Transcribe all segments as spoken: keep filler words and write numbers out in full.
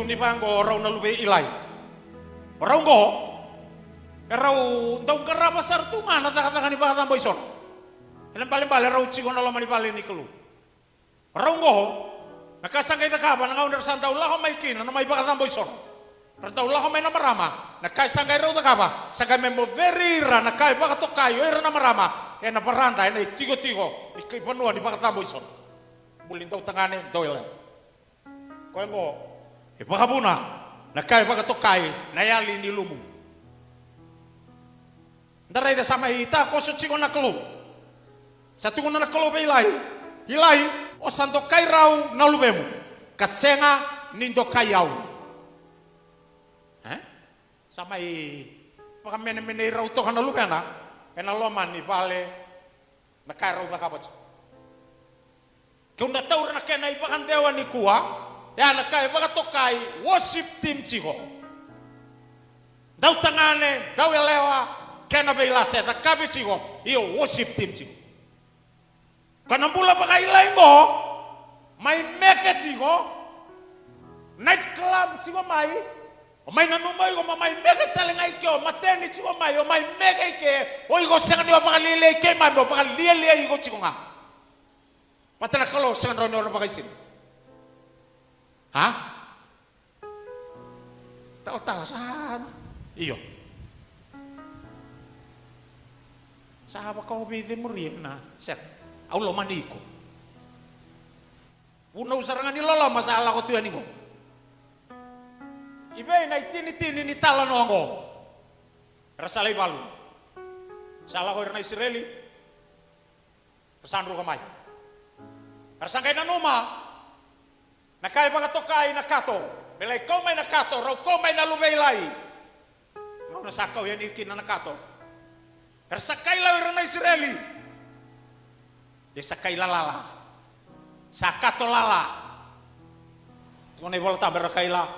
Ni vaqo o rau na luve i Ilai. O rau qo, e rau dau qarava sara tu ga na cakacaka ni vakacabo isoro. Ena ibalebale rau tiko na loma ni vale ni Kalou. O rau qo, na ka sa qai cakava na gauna era sa dau lako mai kina na mai vakacabo isoro, ra dau lako mai na marama, na ka e sa qai rau cakava, sa qai mai moceri ira na ka e vakatokai o ira na marama ena varada, ena itikotiko ni kai vanua ni vakacabo isoro. Buli dau tagane, dau yalewa. Koya qo e vakavuna na ka e vakatokai na yali ni lumu. Da raica, sa mai takoso tiko na Kalou. Sa tukuna na Kalou vei Ilai, Ilai, o sa dokai rau na luvemu, ka sega ni dokai au. E? Sa mai vakamenemenei rau toka na luvena ena loma ni vale, na ka e rau cakava tiko. Keu na taura na kena ivakadewa nikua, ya na ka e vakatokai worship team tiko. Dau tagane, dau yalewa, kena veilasa e cakavi tiko, io worship team tiko. Ka na bula vakailai qo, mai meke tiko, night club tiko mai, o mai nanuma iko mo mai meke tale ga i ke, o mateni tiko mai, o mai meke i ke, o iko sega ni o vakalialiai keimami, o vakalialiai iko tiko ga. Vata na Kalou sega ni rawa ni o na vakaisini. A? Talatala sa, io. Sa vakaovi cemuri ena sega. Au lomani iko. Vunau sara ga ni loloma sa lako tu yani qo. I vei na itinitini ni talanoa qo? Era sa lai valu. Sa lako ira na Isireli. Ra sa druka mai. Ra sa qai nanuma na ka e vakatokai na kato. Me lai kau mai na kato, rau kau mai na luve i Ilai. Gauna sa kau yani kina na kato, era sa kai lau ira na Isireli. Ia sa kai lalala. Sa kato lala. Tukuna iVola Tabu era kai la.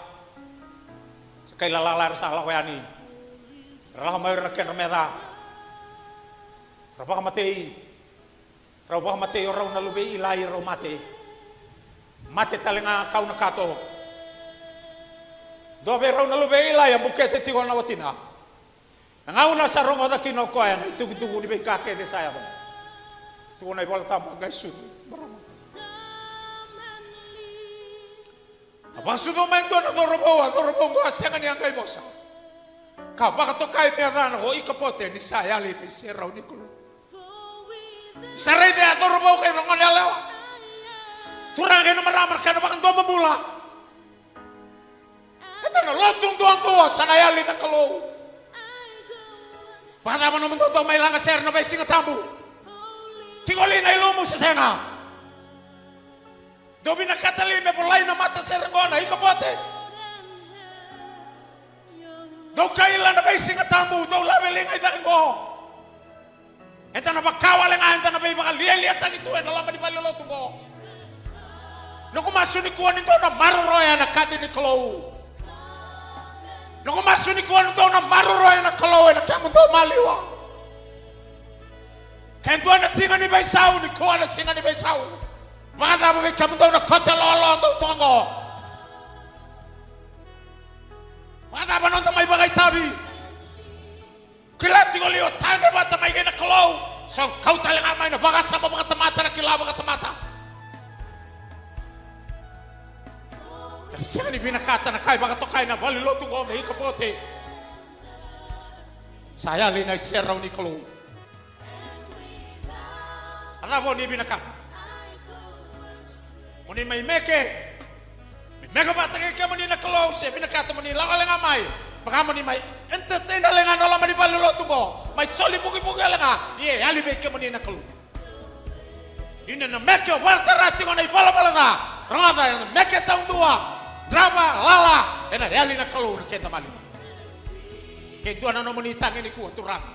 Sa kai lalala, era sa lako yani. Ra lako mai ira na kedra meca. Ra vakamatei. Rau vakamatei o rau na luve i Ilai, rau mate. Mate tale ga kau na kato. Dua vei rau na luve i Ilai a bukete tiko na watina. Na gauna sa rogoca kina o koya na itukutuku ni veika kece sa yaco, tukuna iVola Tabu a qai sucu. A vakasucu mai e dua na cauravou, a cauravou oqo a sega ni a qai vosa. Ka vakatokai me yacana ko Ikapote, ni sa yali na iserau ni Kalou. Sa raica a cauravou kei na gone yalewa, turaga kei na marama, na kena vakadomobula. E dua na lotu duadua sa na yali na Kalou. Vakacava nomudou dau mai laga sere na veisiga tabu? Tiko li na ilumu se sega? Dou vinakata li me volai na matasere qo na Ikapote? Dou kaila na veisiga tabu, dou lave liga i cake qo. Eda na vaka wale ga eda na veivakalialiataki tu ena loma ni valenilotu qo. Noqu masu nikua ni dou na maroroya na kaci ni Kalou. Noqu masu nikua ni dou na maroroya na Kalou ena kemudou maliwa. Ke dua na siga ni veisau, nikua na siga ni veisau. Vakacava vei kemudou na kote loaloa dou tu qo? Vakacava noda mai vakaitavi? Kila tiko li o tadra vata mai kei na Kalou? Sa kau tale ga mai na vakasama vakatamata, na kila vakatamata. Era sega ni vinakata na ka e vakatokai na valenilotu qo me Ikapote. Sa yali na iserau ni Kalou. A cava o ni vinakata? Mo ni mai meke, me meke vata kei kemuni na Kalou, se vinakata mo ni lako wale ga mai, vaka mo ni mai entertain wale ga na loma ni valenilotu qo, mai soli vukivuki wale ga, ia e yali vei kemuni na Kalou. Ia na meke o vakatara tiko na ivalavala ca, rogoca, na meke taudua, drava, lala, ena yali na Kalou na keda maliwa. Ke dua na nomuni tagi nikua, turaga.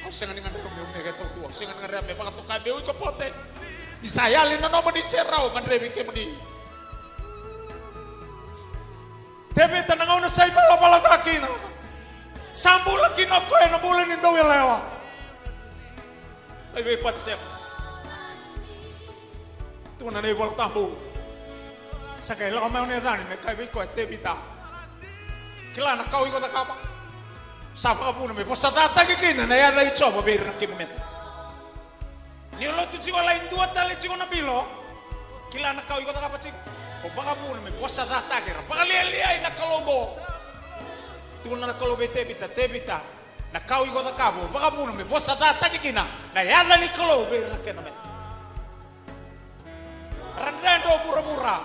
Au sega ni gadreva meu meke taudua, au sega ni gadreva me vakatokai meu Ikapote. Ni sa yali na nomuni serau, gadrevi kemuni. Tevita na gauna sa ivalavala ca kina, sa bula kina o koya ena bula ni dauyalewa. Lai vei Patiseba. Tukuna na iVola Tabu, Sa qai lako mai o Necani me kaya vei koya, Tevita, kila na ka o iko cakava. Sa vakavuna me vosacataki kina na yaca i Jiova vei ira na kemu meca. Ni o lotu tiko, lai dua tale tiko na bilo. Kila na ka o iko cakava tiko. O vakavuna me vosacataki ira. Vakalialiai na Kalou qo. Tukuna na Kalou vei Tevita, Tevita, na ka o iko cakava, o vakavuna me vosacataki kina na yaca ni Kalou vei ira na kena meca. Ra dredre o vuravura.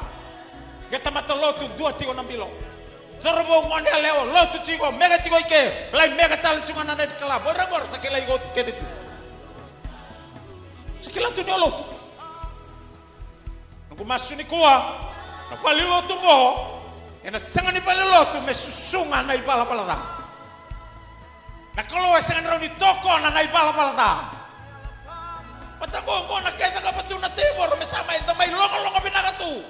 Qai tamata lotu, dua tiko na bilo. Cauravou, gone yalewa, lotu tiko, meke tiko i ke, lai meke tale tiko ga na nightclub. O ira qori sa kilai iko tu kece tu. Sa kila tu ni o lotu. Noqu masu nikua, na valenilotu qo ena sega ni valenilotu me susuga na ivalavala ca. Na Kalou e sega ni rawa ni tokona na ivalavala ca. Vata qo, qo na ka e cakava tu na tevoro me sa mai, da mai logaloga vinaka tu.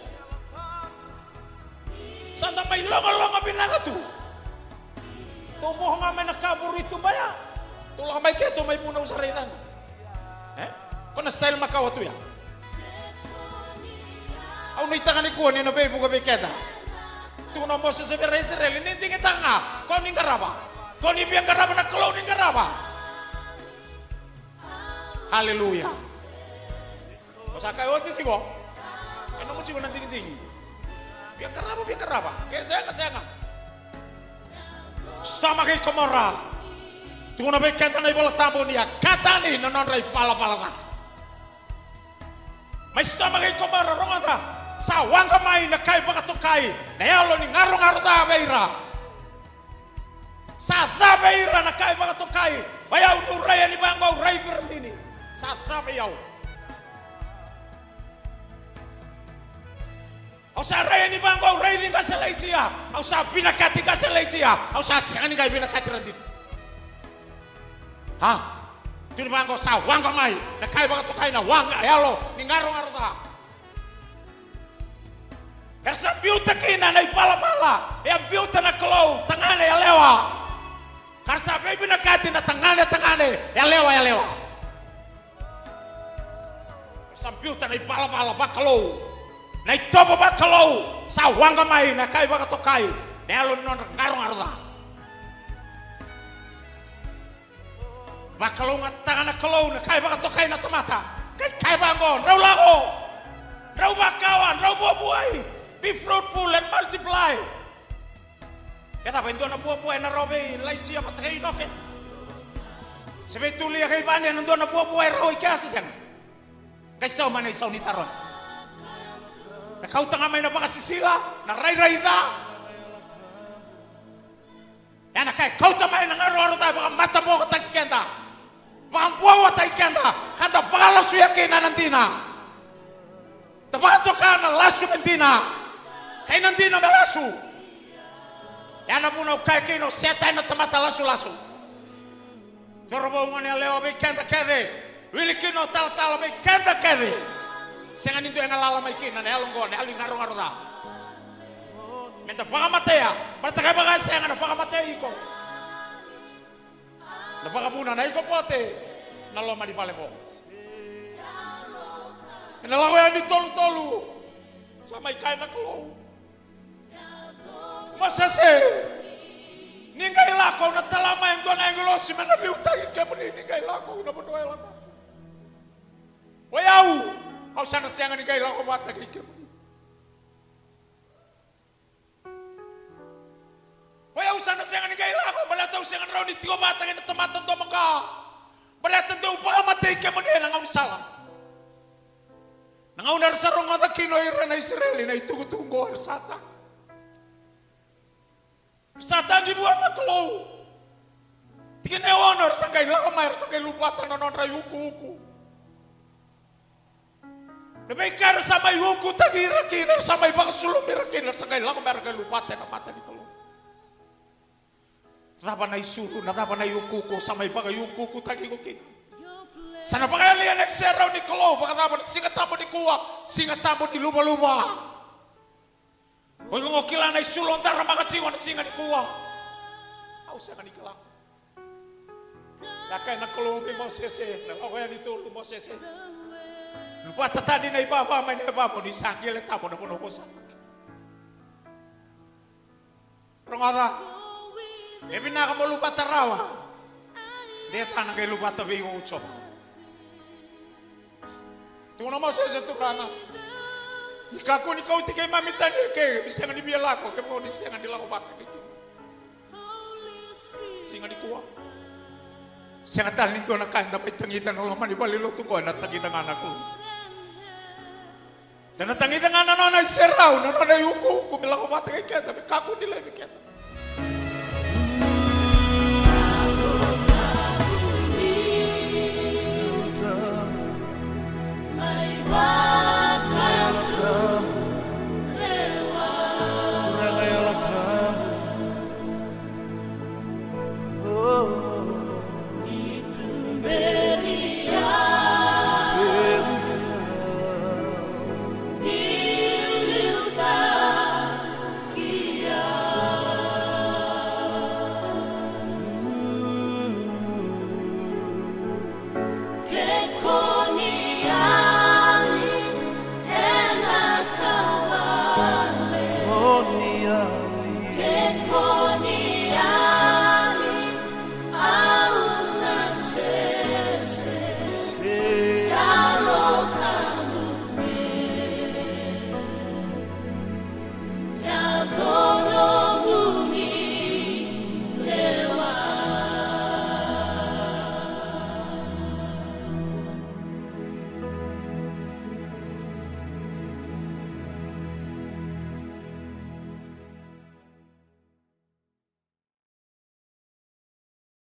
Sa da mai logaloga vinaka tu. Tou voho ga mai na ka vuru i tuba ya. Tou lako mai ke, tou mai vunau sara i cana. E? Ko na style makawa tu ya. Au nuitaka nikua ni na veivuke vei keda. Tukuna o Mosese vei ira na Isireli, ni digitaka ga, ko ni qarava. Ko ni via qarava na Kalou ni qarava. Haleluya. O sa kaya oti tiko. E nomu tiko na digidigi. Via qarava, via qarava. Ke sega, sega. Sodoma kei Komora. Tukuna vei keda na iVola Tabu ni a ka tani na nodra ivalavala ca. Mai Sodoma kei Komora, rogoca. Sa waqa mai na kai vakatokai, na yalo ni garogaro ca vei ira. Sa ca vei ira na kai vakatokai. Vei au, niu rai yani vaqo, au rai vei ira dini. Sa ca vei au. Au sa rai yani vaqo, au raici qase Laitia. Au sa vinakati qase Laitia. Au sa sega ni qai vinakati ira dini. A? Tukuni vaqo, sa waqa mai na kai vakatokai, na waqa, yalo ni garogaro ca. Era sa biuta kina na ivalavala e a biuta na Kalou, tagane yalewa. Ka ra sa veivinakati na tagane, tagane, yalewa, yalewa. Era sa biuta na ivalavala vakalou, na itovo vakalou, sa waqa mai na kai vakatokai, na yalo ni nodra garogaro ca. Vakalougatataka na Kalou na kai vakatokai na tamata. Kai, kai vaqo, drau lako, drau vakawa, drau vuavuai. Be fruitful and multiply. E cava e dua na vuavua ena rawa vei Laitia vata kei Inoke? Se vei Tulia kei Vani ena dua na vuavua e rawa i kea se sega? Qai sau mai na isau ni taro. Na kauta ga mai na vakasisila, na rairai ca. Ia na ka e kauta mai na garogaro ca e vakamatabokotaki keda, vakabuauataki keda, ka da vakalasuya kina na dina. Da vakatoka na lasu me dina, kei na dina me lasu. Ia na vuna au kaya kina, o Setani na tamata lasulasu. Cauravou, gone yalewa, vei keda kece. Wili kina o talatala, vei keda kece. Sega ni dua e galala mai kina na yalo oqo, na yalo ni garogaro ca. Me da vakamatea, baleta kevaka e sega, na vakamatea iko. Na vakavuna na iko pote, na loma ni vale vo. Ena lako yani tolutolu. Sa mai kaya na Kalou, Mosese, ni qai lako, au na tala mai e dua na agilosi me na liutaki kemuni, ni qai lako ki na vanua e lako. O yau, au sa na sega ni qai lako vata kei kemuni. O yau sa na sega ni qai lako, baleta au sega ni rawa ni tiko vata kei na tamata domoqa. Baleta dou vakamatei kemuni ena gaunisala. Na gauna era sa rogoca kina o ira na Isireli na itukutuku oqo, era sa tagi. Era sa tagi vua na Kalou. Tikina e ono, era sa qai lako mai, era sa qai luvata na nodra iukuuku. Na veika era sa mai ukutaki ira kina, era sa mai vakasulumi ira kina, era sa qai lako mai, era qai luvata ena mata ni Kalou. Cava na isulu, na cava na iukuuku sa mai vakaiukuukutaki iko kina? Sa na vakayalia na iserau ni Kalou vakacava na Siga Tabu nikua, Siga Tabu ni luvaluva? O iko qo kila na isulu o daramaka tiko na siga nikua? Au sega ni kila. Ia kaya na Kalou vei Mosese, na lako yani tolu, Mosese, luvata tani na ivava mai na yavamuni, sa qele tamo na vanua ko sa tu kina. Rogoca. E vinaka mo luvata rawa. De tana qai luvata vei au, Jiova. Tukuna o Mosese, Turaga, ni kakua ni kauti keimami tani eke, me sega ni via lako, kevaka ni sega ni lako vata kei keimami. Siga nikua, sega tale ni dua na ka eda mai tagica ena loma ni valenilotu qo, ena tagica ga na Kalou. Da na tagica ga na nona iserau, na nona iukuuku me lako vata kei keda, me kakua ni levi keda.